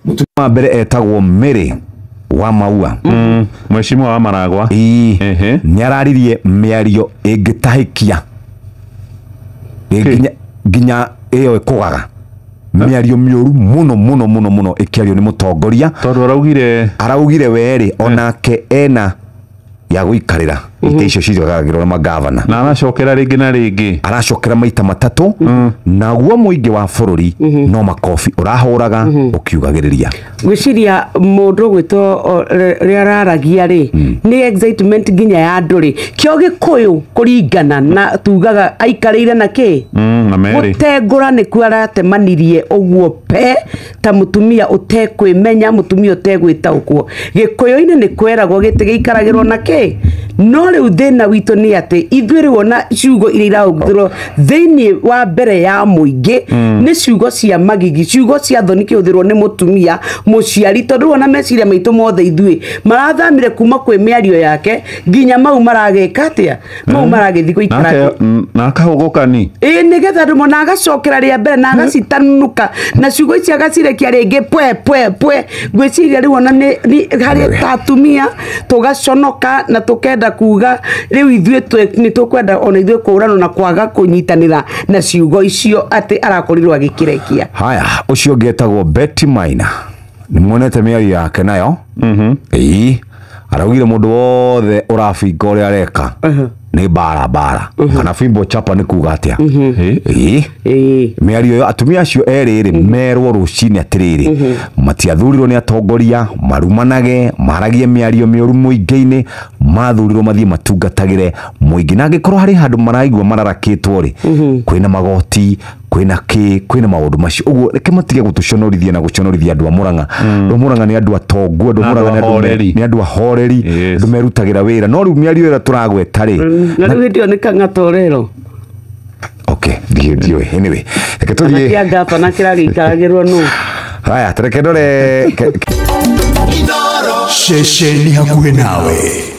Mũtumia wa mbere etagwo Mary wa Maua. Mheshimiwa wa Maragwa. Ĩĩ. Ehe. Nĩ araririe mĩario ĩngĩtahĩkia nginya ĩyo ĩkũgaga, mĩario mĩũru mũno mũno mũno mũno ĩkĩario nĩ mũtongoria. Tondũ araugire Araugire werĩ onake ena ya gũikarĩra itĩ icio ciragagĩrwo na magavana. Na aracokera rĩngĩ na rĩngĩ. Aracokera maita matatũ, naguo mũingĩ wa bũrũri no makobi ũrahũraga ũkiugagĩrĩria. Gwĩciria mũndũ ũgwĩtwo rĩrĩa araragia rĩ, nĩ excitement nginya ya andũ rĩ, kĩo Gĩkũyũ kũringana na tugaga aikarĩire na kĩ. Na Mary. Gũtengũra nĩkuo aratemanirie ũguo pe ta mũtumia ũtekwĩmenya, mũtumia ũtegwĩtaũkwo. Gĩkũyũ-inĩ nĩ kweragwo gĩtĩ gĩikaragĩrwo na kĩ, no rĩu thĩna witũ nĩ atĩ ithuĩ rĩu ona ciugo iria irahũthĩrwo thĩinĩ wa mbere ya mũingĩ nĩ ciugo cia magigi, ciugo cia thoni kĩhũthĩrwo nĩ mũtumia mũciari, tondũ rĩu ona meciria maitũ mothe ithuĩ marathamire kuma kwĩ mĩario yake nginya mau maragĩka atĩa, mau maragĩthiĩ gũikara. Na akahũgũkani. Ĩĩ, nĩgetha andũ mona agacokera rĩa mbere na agacitanuka na ciugo ici agacirekia rĩngĩ pwe pwe pwe. Ngwĩciria rĩu ona nĩ harĩ ta atumia tũgaconoka na tũkenda kuga rĩu ithuĩ nĩ tũkwenda ona ithuĩ kũũranwo na kwaga kũnyitanĩra na ciugo icio atĩ arakorirwo agĩkĩrekia. Haya, ũcio ũngĩ etagwo Betty Maina, nĩ muonete mĩario yake nayo. Ĩĩ, araugire mũndũ wothe ũrabinga ũrĩa areka nĩ mbara mbara kana fimbo chapa nĩ kuga atĩa? Ĩĩ. Mĩario ĩyo atumia acio erĩ rĩ merwo rũcinĩ atĩrĩrĩ, matiathurirwo nĩ atongoria marumanage, maragie mĩario mĩũru mũingĩ-inĩ, mathurirwo mathiĩ matungatagĩre mũingĩ, na angĩkorwo harĩ handũ maraigua mararakĩtwo rĩ, kwĩna magoti, kwĩna kĩ, kwĩna maũndũ macio ũguo. Reke matige gũtũconorithia na gũconorithia andũ a Mũrang'a. Andũ a Mũrang'a nĩ andũ atongu, andũ a Na andũ Mũrang'a nĩ andũ ahoreri. nĩ andũ ahoreri, andũ merutagĩra wĩra, no rĩu mĩario ĩrĩa tũragweta rĩ. Na rĩu hĩndĩ ĩyo nĩ kang'atorero. Okay, ndiũĩ. Anyway, reke Kana tũthiĩ. kĩa ngabana kĩragĩikaragĩrwo nũ? Haya, tareke ndore Ceceni hakuhĩ nawe.